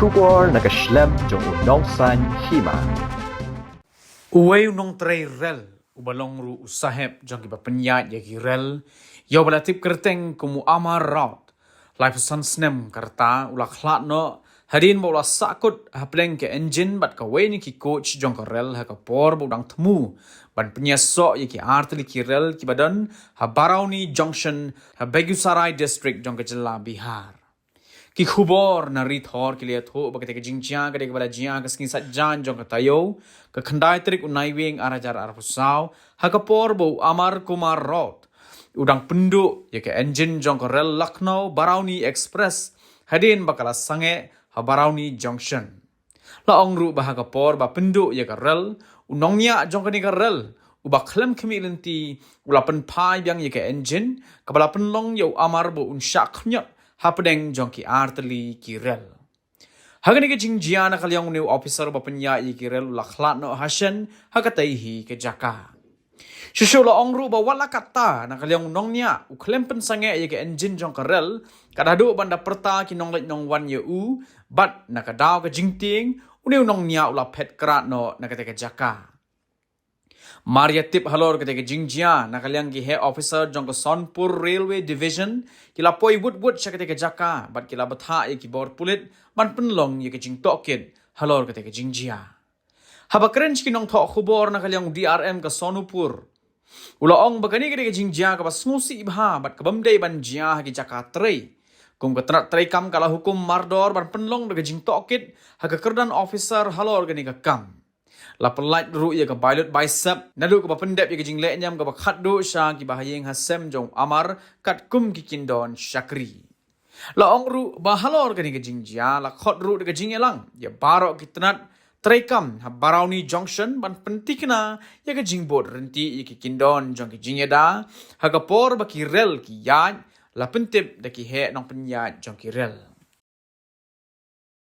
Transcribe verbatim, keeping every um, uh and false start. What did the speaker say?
Khubor na ka shlem jong u Nongsaiñ Hima. Uwei u nongtrei rel uba long ruh u sahep jong kiba pynïaid ïa ki rel, ïa uba la tip kyrteng kum u Amar Raut, laiphew san snem ka rta, u la khlad noh hadien ba u la sahkut hapdeng ka engine bad kawei na ki coach jong ka rel ha ka por ba u dang thmu ban pynïasoh ïa ki artylli ki rel kiba don ha Barauni Junction ha Begusarai District jong ka jylla Bihar. Ki khubor na Ri Thor ki la ïathuh ba katei ka jingjia ka dei kaba la jia ha ka sngi Saitjaiñ jong ka taïew, ka khyndai tarik u Naiwieng ar hajar arphew saw, ha ka por ba u Amar Kumar Raut u dang pynduh ïa ka engine jong ka rel Lucknow Barauni Express hadien ba ka la sangeh ha Barauni Junction. La ong ruh ba ha ka por ba pynduh ïa ka rel, u nongñiah jong kane ka rel uba khlem khmih lynti u la pynphai biang ïa ka engine, kaba la pynlong ïa u Amar ba un shah khñiot hapdeng jong ki artylli ki rel. Ha kane ka jingjia na ka liang une u officer ba pynïaid ïa ki rel u la khlad noh hashen ha katei hi ka jaka. Shuh shuh la ong ruh ba wat la katta na ka liang u nongñiah u khlem pynsangeh ïa ka engine jong ka rel, ka da duh ban da pyrta ki nongleit nongwan ïa u, bad na ka daw ka jingtieng une u nongñiah u la phet krad noh na katei ka jaka. Mar ïa tip halor katei ka jingjia, na ka liang ki heh officer jong ka Sonpur Railway Division ki la poi wut wut sha katei ka jaka bad ki la bthah ïa ki bor pulit ban pynlong ïa ka jingtohkit halor katei ka jingjia. Haba kren sha ki nongthoh khubor na ka liang u D R M ka Sonpur, u la ong ba kane ka dei ka jingjia kaba sngewsih bha bad ka bym dei ban jia ha ki jaka trei. Kum ka tnat treikam ka la hukum mardor ban pynlong da ka jingtohkit ha ka kyrdan officer halor kane ka kam. La pyllait ruh ïa ka bailut baisep naduh kaba pyndep ïa ka jinglehñiam kaba khatduh sha kiba ha ïing ha sem jong u Amar katkum ki kyndon shakri. La ong ruh ba halor kane ka jingjia la khot ruh da ka jingïalang ïa baroh ki tnat treikam ha Barauni Junction ban pyntikna ïa ka jingbud rynti ïa ki kyndon jong ki jingïada ha ka por ba ki rel ki ïaid, la pyntip da ki heh nongpynïaid jong ki rel.